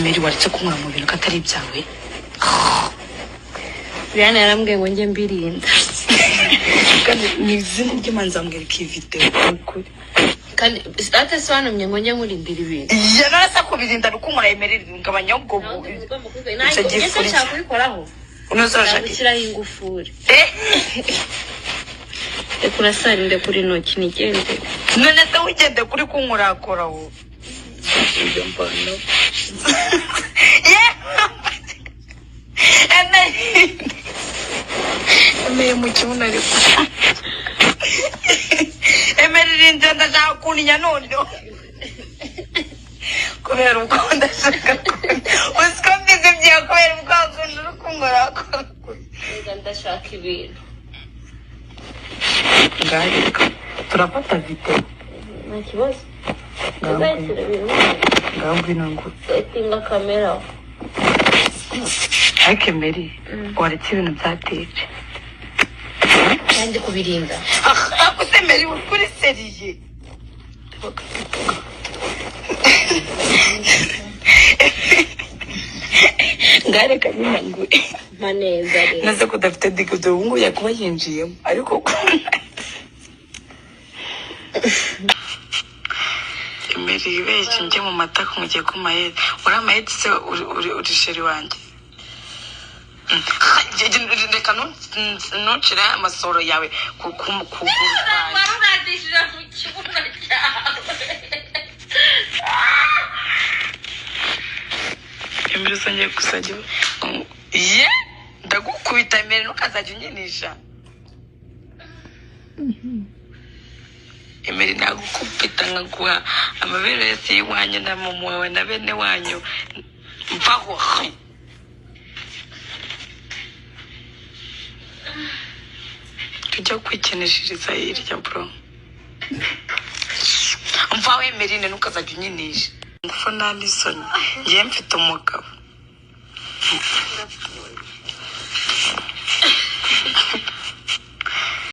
Mary, waretse kunkura mu bintu ko atari ibyawe? Brian yarambwiye ngo njye mbirinda. Kandi ni izina ry'Imana, nzamwereka iyi videwo, ni ukuri. Kandi ate se wantumye ngo njye nkurindira ibintu? Yarasa kubirinda rukunkura. Emery, ngabanya ubwo icyo Ese gifuri. nshaka kubikoraho. Unoze urashaka iki? Gushyiraho ingufuri. Eh? Reka urasara, ndekura intoki nigendere. None se wigende kuri kunkurakora wowe ibyo mbona. Emery, Emery, mu kibuno, ariko Emery, rinze, ndashaka kuntinya noneho kubera ubwo ndashaka kuntinya. Uzi ko mbizi byawe kubera ubwo kuntu uri kunkorakora? Reka, ndashaka ibintu. Ngaho turafata videwo. Nta kibazo. Ngaho. Uzayishyira ibintu. Ngaho ngwino ngo Settinga kamera. Ariko Emery, waretse ibintu bya teje? Kandi kubirinda. Ariko se Emery, uri kuri sérieux? Ngareka nyine ngo Mpa neza rero. Naze ko udafite dick, dore ubu ngubu yakuba yinjiyemo, ariko Emery, ibeshye njye mu matako mugiye ku mayeri, uri amayeri se? Uri chéri wanjye. Reka ntuncire amasoro yawe ku kuguru kwanjye. Warunadishije mu kibuno cyawe. Emery, usongeye gusajya ye, ndagukubita. Emery, ntukazajya unyinisha. Emery, nagukubita nkaguha amabere yose y'iwanyu na mama wawe na bene wanyu. Mvaho. Tujya kwikinishiriza hirya, bro. Mvaho Emery, ntukazajya unyinisha. Ngufu, nta n'isoni, ngewe mfite umugabo.